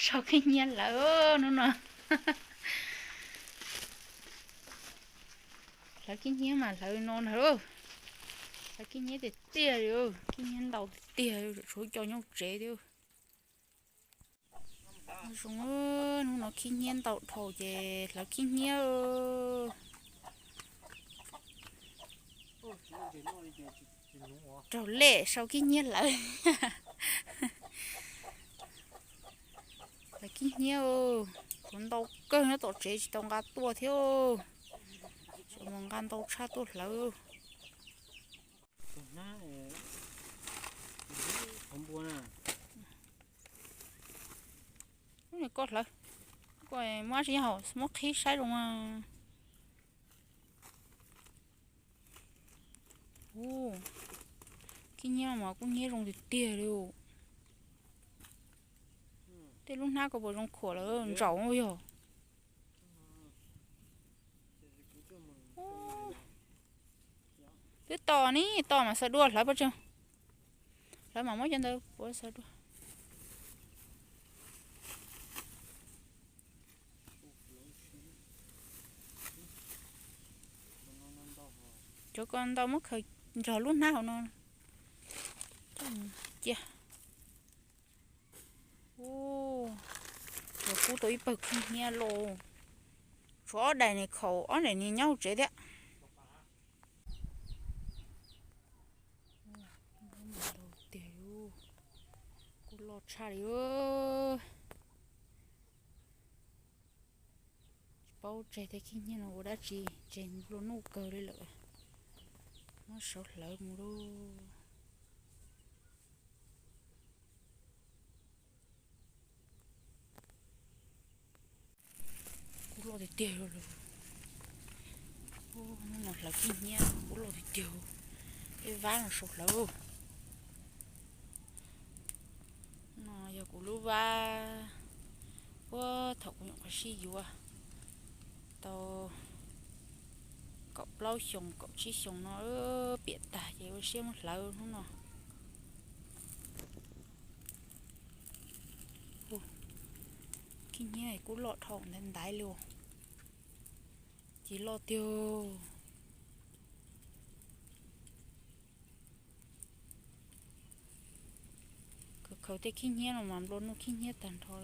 Sau khib nyiab hlawv hnub no. Hlawv khib nyiab mas hlawv no ntag. Hlawv khib nyiab tiag tiag li, khib nyiab ntau tiag tiag, tshuav cov nyob tsev thiab. Zoo, hnub no khib nyiab ntau dhau ces hlawv khib nyiab. Raug lej sau khib nyiab hlawv. Hlawv khib nyiab, tshuav ntau kawg nyob tom tsev tsis tau nqa tuaj thiab. Tseem mus nqa ntau tshaj tuaj hlawv. Koj hlawv, koj muab tsis yog muab qhib saib zoo. Khib nyiab mas kuj nyiab zoo tiag tiag li. Tej lub hnab ko puas zoo khuam lawm ntsaum yog. Twb to ne, to mas xaws dua hlawv pob tseg. Hlawv mas muab cov ntawd puav xaws dua. Cov ko ntau muab khaws nrog lub hnab hauv no. Coj mus cia. Ua, kub tau ib pawg khib nyiab lauj. Tshuav ob daim ne khaum, ob daim ne nyob hauv tsev thiab. Tiag, kub loj tshaj li. Tsis paub tseg tej khib nyiab no ua dab tsi, tseg nplua nuj kawg li lawm. Muab saum hlawv mus lauj. Kub loj tiag tiag li. Hnub no hlawv khib nyiab kub loj tiag tiag. Tej vab no saum hlawv. No yog kuv lub vab puag thaum kuv nyuam qhuav sib yuav tau kaum plaub xyoos kaum tsib xyoos no, piam tag ces ua siab muab hlawv hnub no. Khib nyiab kub loj dhau ntaiv ntaiv li. Ci loj tiag. Khaws khaws tej khib nyiab no mas nplua nuj khib nyiab tag nrho.